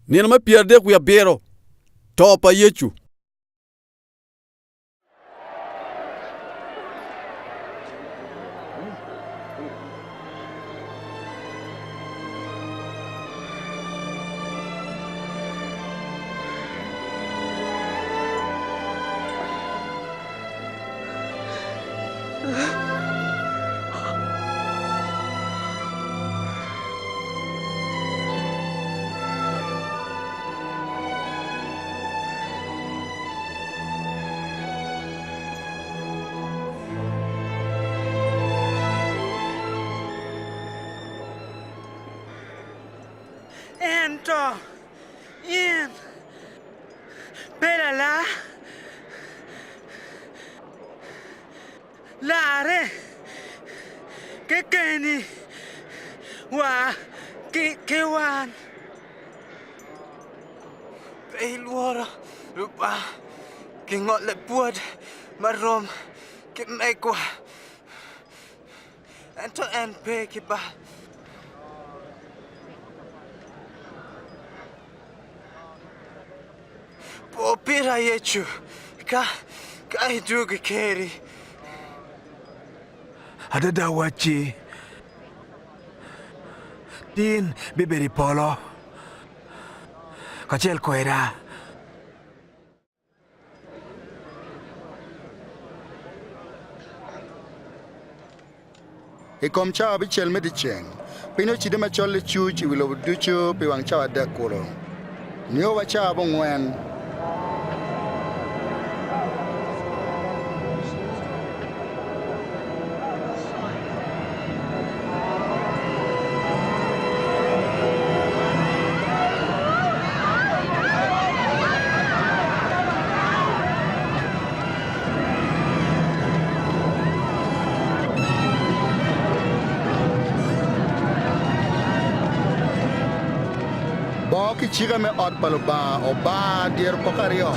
Nino me 37, To pa Yecu. Ento in pe lalar. Larre kekeni wa ki wan. Pe ilworo Lubanga ki ngolle pwod ma rom ki megwa, ento en pe ki bal. Po pira Yecu ka ka idwogo i Kerri. Adada awacci, tin bibedo i polo kacel kweda. I kom cawa abicel me dyeceng, piny ocidde macol licuc i wi lobo ducu pi wang cawa adek kulu, nio wa cawa abongwen. Bongo kicika me ot pa Lubanga obar dyere opokke aryo.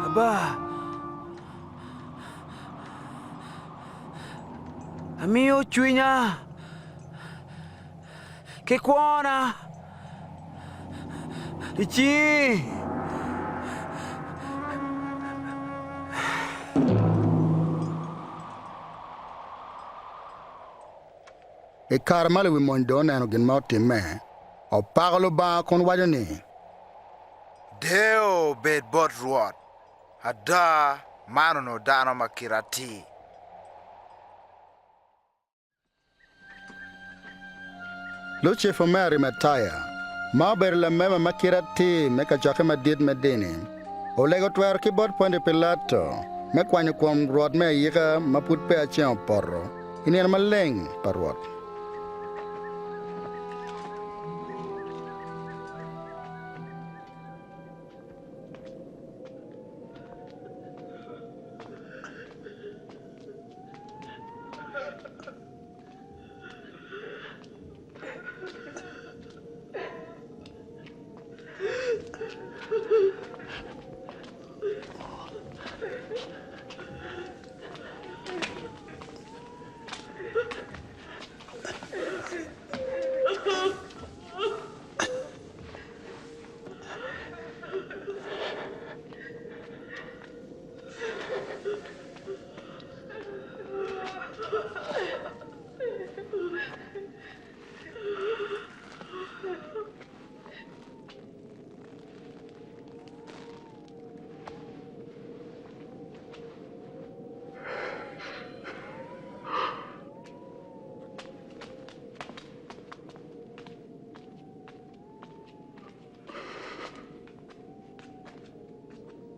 Aba, amiyo cwinya ki kwona i cingi. I kare ma luwimony dong oneno gin ma otimme, opako Lubanga kun waco ni. Deyo obed bot Rwot! Ada, man onongo dano ma kite atir. Lucefu me Arimataya, ma obedo lamema ma kite atir me kacokke madit me dini, olego twero ki bot Pontio Pilato me kwanyo kom Rwot me ayika ma pud peya ceng opoto i nino maleng pa Rwot.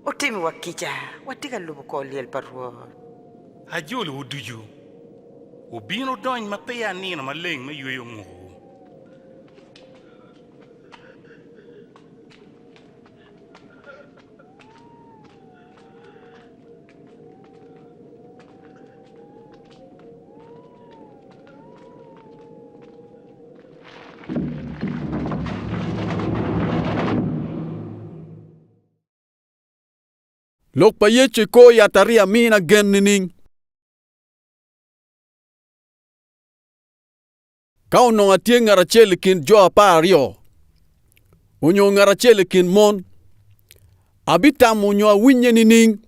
Otimiwa kica, watye ka lubo kor lyel pa Rwot. Ajolowu ducu, wubin wudony ma peya nino maleng me yweyo ongukowu. Lok pa Yecu i kor yatariya mina gen nining? Ka onongo atye ngat acel i kin jo 12, onyo ngat acel i kin mon, abitamo nyo awinnye nining?